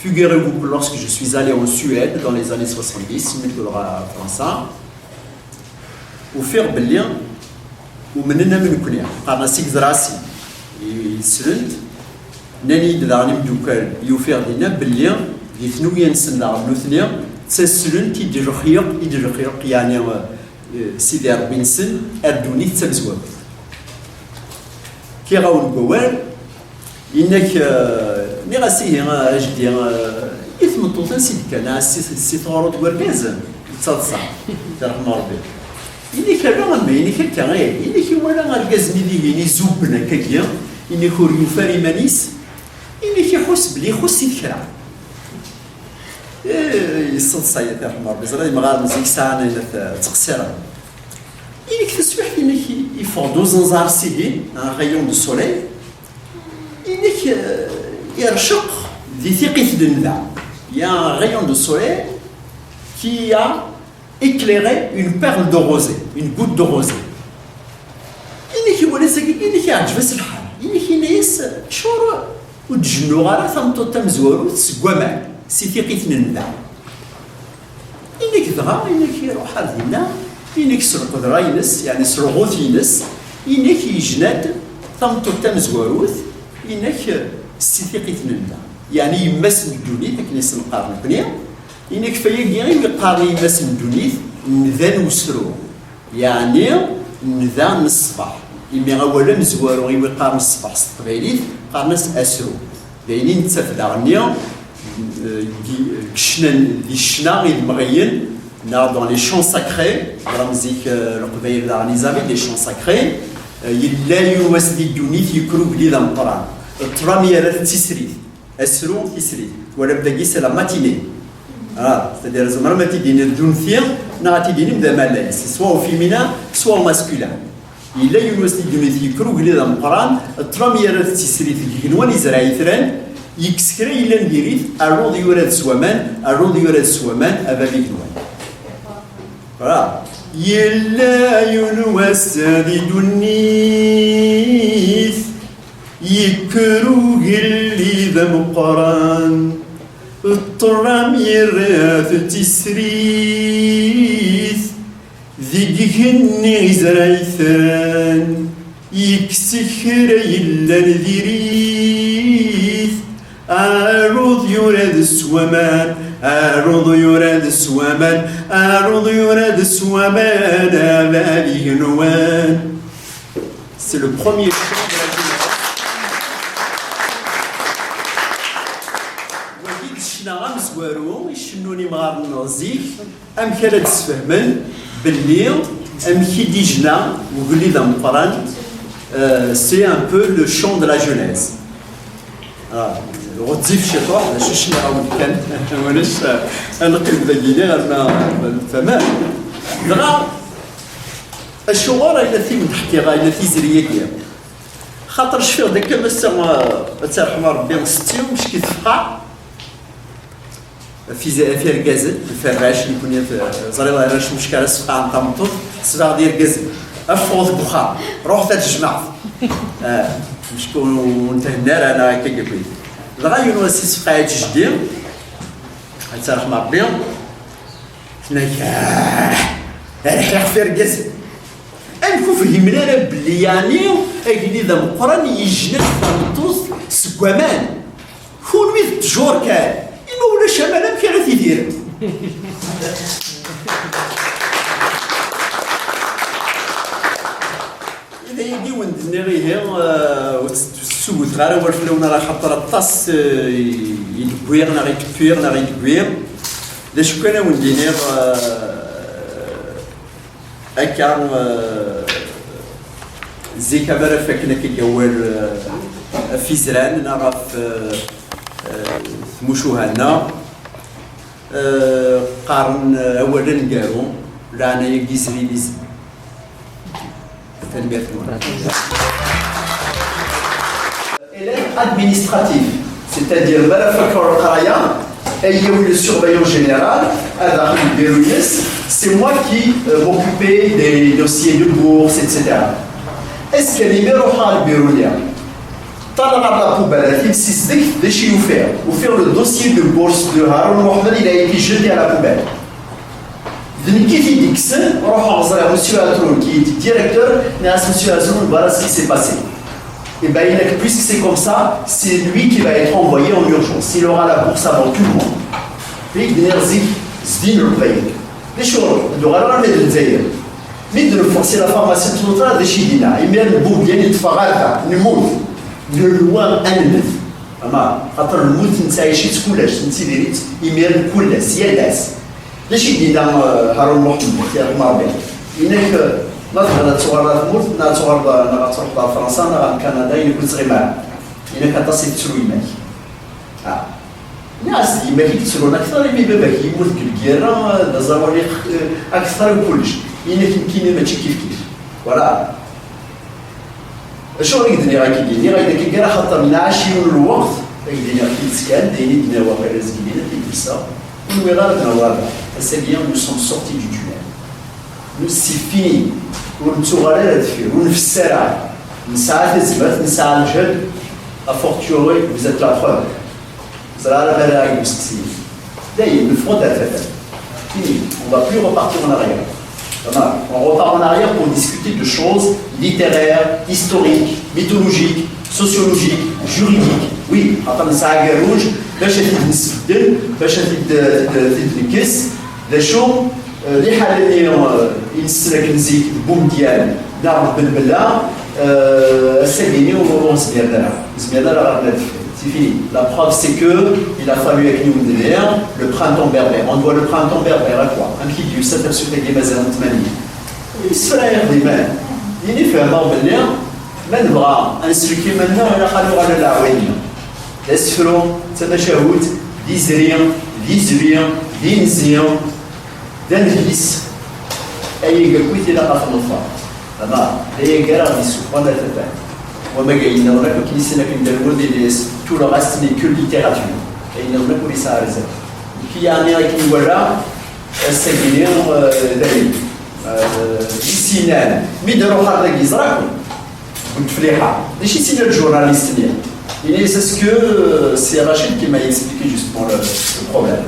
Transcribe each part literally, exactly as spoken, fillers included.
Figurez-vous que lorsque je suis allé en Suède dans les années soixante-dix, mi ddreɣ ɣer Fransa, ufiɣ belli umnen am nekkni, qqaren-as igḍrasin, yeslen-d, nnan-iyi-d daɣen imeddukal i ufiɣ dinna belli di tnewya-nsen daɣen nutni ttaslen-d i d-lexyuq, i d-lexyuq, yeɛni, eh, Sidi Ṛebbi-nsen ar ddunit d tamezwarut. Kkiɣ-awen deg wawal, inna-k, eh, nniɣ-as ihi, eh, a jeddi, eh, i tmeṭṭut ansi d-kkan, ah, si, si tɣuṛu deg urgaz, d taḍsa, tarḥem Ṛebbi. Inna-k ala, a mmi, inna-k akka, eh, inna-k iwala argaz-nni dihin izubben akkagi, inna-k ur yufi ara iman-is, inna-k iḥuss belli ixuss-it kra. Eh, yesseḍsay, a tarḥem Ṛebbi, ẓriɣ imɣaren zik sɛan ayen ttqeṣṣiren. Inek taswiḥt inek yeffeɣ-d uẓenẓar sihin, un rayon de soleil, inek, eh, irceq di tiqit n nnda. Il y a un rayon de soleil qui a éclairé une perle de rosée, une goutte de rosée. Inek iwala-tt-agi, inek iɛǧeb-as lḥal. Inek yenna-yas, cur ur d-jennuɣ ara tameṭṭut tamezwarut seg waman, si tiqit n nnda. Inek dɣa, inek iruḥ ar dinna, inek s lqedra-ines, yeɛni s lɣut-ines, inek yejna-d tameṭṭut tamezwarut, inek s tiqit n nnda. Yeɛni yemma-s n ddunit, akken i s-neqqar nekni, inek fayagi i wi qqaren yemma-s n ddunit, nnda n usru. Yeɛni, nnda n ṣṣbeḥ. Imi awal amezwaru i wi qqaren ṣṣbeḥ s teqbaylit, qqaren-as asru. D ayen i nettaf daɣenni, eh, deg, deg ccna, di ccna idemɣiyen, neɣ dans les chants sacrés, ɣer zik, eh, Leqbayel daɣen ils avaient des chants sacrés, eh, yella yiwen wass di ddunit yekker ugellid ameqqran. Ṭṭlam yerra-t d tisrit. Asru, tisrit. Twalamt dagi, c'est la matinée. Ah, c'est-à-dire, tzemrem ad t-id-tiniḍ d unti, neɣ ad t-id-tinim d amalay. C'est soit au féminin, soit au masculin. Yella yiwen wass di ddunit yekker ugellid ameqqran, ṭṭlam yerra-t d tisrit deg igenwan izreɛ itran, yekkes kra yellan diri-t, arruḍ yura-t s waman, arruḍ yura-t s waman, a bab igenwan. Voilà. Yella yiwen wass di ddunit, yekker ugellid ameqqran, ṭṭlam yerra-t d tisrit, deg igenni izreɛ-iten, yekkes kra yellan diri-t, aruḍ yura-d s waman, aruḍ yura-d s waman, aruḍ yura-d s waman, a bab igenwan. C'est le premier chant de la génération. Wagi d ccna amezwaru i cennun imɣaren n zik, amek ara d-sfehmen belli amek i d-ijna ugellid ameqqran, euh, c'est un peu le chant de la jeunesse. Ah, ɣezzif ciṭuḥ, d acu ccna awen kan, ulac, ah, ad neqqim dagi arma, ah, nefhem. Dɣa, acuɣer ayla-t-in d-ḥkiɣ, ayla tizri-agi? Xaṭer cfiɣ-d akka massa, ah, ad terḥem Rebbi, setti, mecki tefqeɛ. Ɣef iza-, ɣef irgazen, ɣef arrac, nekkni ɣef, ẓriɣ arrac mecki ara sfeqɛen tameṭṭut, sbeɣ d irgazen. Ffɣet deg uxxam, ruḥet ad tejmaɛet. Ah, mecki ur, ur nthenna ara, neɣ akka yakk. Dɣa yiwen wass isfeqɛeɣ-d jeddi, ad terḥem Rebbi, tenna-k, "Ah, rḥiɣ ɣef irgazen." Amek ur fhimen ara belli, yeɛni, agellid ameqqran yejna-d tameṭṭut seg waman? Kunwi d ttjur kan, i ma ulac aman, amek ara tidirem? I wen-d-nniɣ ihi, eh, ur tt-, ur ttsuguteɣ ara awal fell-awen ara, axaṭer aṭas, eh, i, i d-wwiɣ neɣ i d-wwiɣ neɣ i d-wwiɣ. D acu kan, a wen-d-iniɣ, eh, akka, eh, zik, mi ara fakken akka awal, eh, ɣef izran neɣ ɣef, eh, eh, tmucuha-nneɣ, eh, qqaren, eh, awal aneggaru, leɛnaya n yizri d izem. Tanemmirt-nwen. Élève administratif, c'est-à-dire mi ara fakeɣ leqraya, ad iyi-yawi le surveillant général, ad aɣeɣ le bureau-ines, c'est moi qui, euh, m'occupais des dossiers de bourse, et cetera. Est-ce que mi ruḥeɣ ɣer lbiru-nni, ṭṭaleɣ ɣer la poubelle, ad t-id-ssizdgeɣ, d acu i ufiɣ? Ufiɣ le dossier de bourse de Haroun Mohamed, il a été jeté à la poubelle. D nekk i t-id-ikksen, ruḥeɣ ẓriɣ Monsieur Atroun, qui était directeur, nniɣ-as: Monsieur Atroun, voilà ce qui s'est passé. Eh ben, il a que, puisque c'est comme ça, c'est lui qui va être envoyé en urgence. Il aura la bourse avant tout le monde. Puis, d-nniɣ zik, zdin Leqbayel. D acu, d uɣalaɣ armi d Lezzayer. Mi d-neffeɣ si la pharmacie centrale, d acu i d-yenna? Imir n Bubyan i d-teffeɣ ɣer da, nemmut. Nlwa anmet. Ama, xaṭer lmut nettɛic-itt kullec, nettidir-itt imir n kul ass, yal ass. D acu i d-yenna, eh, Haroun Mohamed, ad t-yerḥem Rebbi? Yenna-k, eh, ma tebɣiḍ ad tuɣaleḍ ɣer tmurt, neɣ ad tuɣaleḍ, neɣ ad truḥeḍ ɣer Fransa, neɣ ɣer Kanada, yenna-k ur tettɣim ara. Yenna-k aṭas i tettru yemma-k. Ah. Nniɣ-as d yemma-k i yettrun akteṛ, imi baba-k yemmut deg lgirra, d aẓawali, eh, akteṛ i kullec. Yenna-k nekkini mačči kifkif. Voilà. Acuɣer i k-d-nniɣ akkagi? Nniɣ-ak-d akkagi axaṭer nɛac yiwen n lweqt, ad k-d-iniɣ tidet kan, d ayen i d-nniɣ waqila azgen-in, ad t-id-lseɣ. Ur nwiɣ ara d-naweḍ. Ass-agi, nous sommes sortis du tunnel. Nous, c'est fini. Ur nettuɣal ara deffir, ur nfess ara. Nesɛa tazmert, nesɛa lǧehd, a fortiori, vous êtes la preuve. Ẓriɣ ara ma ara ak-d-useqsiyen. Dayen, neffeɣ-d ar tafat. Fini, on va plus repartir en arrière. Voilà, on repart en arrière pour discuter de choses littéraires, historiques, mythologiques, sociologiques, juridiques. Oui, xaṭer nesɛa agerruj bac ad t-id-nesbeddel, bac ad t-id-, ad t-id-nekkes. D acu, eh, liḥala-nni, eh, i nessen akken zik d Bumedyan, neɣ d Belbella, eh, ass-agi-nni ur, ur zmiren ara. Ur zmiren ara ɣer deffir. C'est fini. La preuve, c'est que il a fallu, akken i wen-d-nniɣ, le printemps berbère. On doit le printemps berbère à quoi? Amek i d-yusa tafsut-agi mazal n tmanyin? Isefra iɣdimen. Yini fehmeɣ belli ma nebɣa ad nsellek iman-nneɣ, ilaq ad nuɣal ar leɛwayed-nneɣ. D asefru, d tamacahut, d izri, d izwi, d inzi. D adlis, ayagi akk i tilaq ad t-neḍfer. Ama d ayagi ara ɣ-d-yessufɣen ar tafat. Wamag ayen nniḍen akk akken i ssneɣ akken Dda Lmulud yenna-yas, tout le reste n'est que littérature. Ayen nniḍen akk ur yesɛi ara azal. Nekk yeɛni akken iwala ass-agi-nni, eh, dayen. Eh, d issinan. Mi d-ruḥeɣ dagi ẓriɣ-ken. Boutefliha. D acu i s-yenna ljournaliste-nni? Yenna-yas, est-ce que, euh, c'est Rachid qui m'a expliqué justement le, le problème.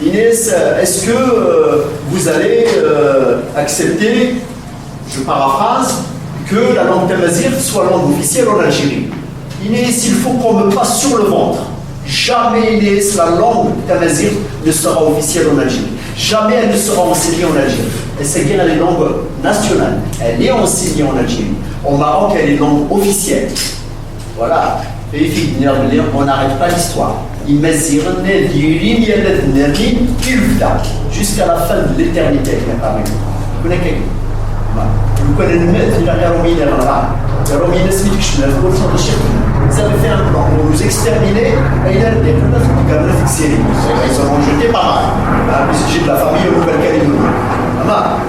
Yenna-yas, euh, est-ce que, euh, vous allez, euh, accepter, je paraphrase, que la langue tamazight soit langue officielle en Algérie? Yenna-yas, il faut qu'on me passe sur le ventre. Jamais, yenna-yas, la langue tamazight ne sera officielle en Algérie. Jamais elle ne sera enseignée en Algérie. Ass-agi, elle est langue nationale. Elle est enseignée en Algérie. Au Maroc, elle est langue officielle. Voilà. Et puis, on n'arrête pas l'histoire. Imaziɣen ad yilin yerna ad nnernin i lebda, jusqu'à la fin de l'éternité, akken iqqar. Nekk akka. Lukan ad nemmet, ilaq Iṛumyen ad ɣ-nɣen. Iṛumyen asmi d-kecmen ar tmurt, ulac akken. Ils avaient fait un plan pour nous exterminer, ayen ara d-yeqqen ad ḍeggren At Ksiri. Ils en ont jeté pas mal. Hein, puisque j'ai de la famille en Nouvelle-Calédonie. Ama,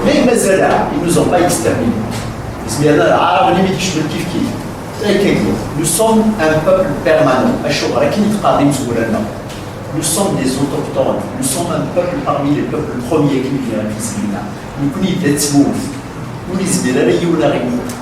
mais mazal, ils nous ont pas exterminés. Izmiren ara, Ɛaraben imi d-kecmen kifkif. Akkagi, nous sommes un peuple permanent. Acuɣer? Akken i d-qqaren imezwura-nneɣ. Nous sommes des autochtones. Nous sommes un peuple parmi les peuples premiers, akken i d-nniɣ i tizli-nneɣ. Nekkni d at tmurt. Ur yezmir ara yiwen ad ɣ-iwet.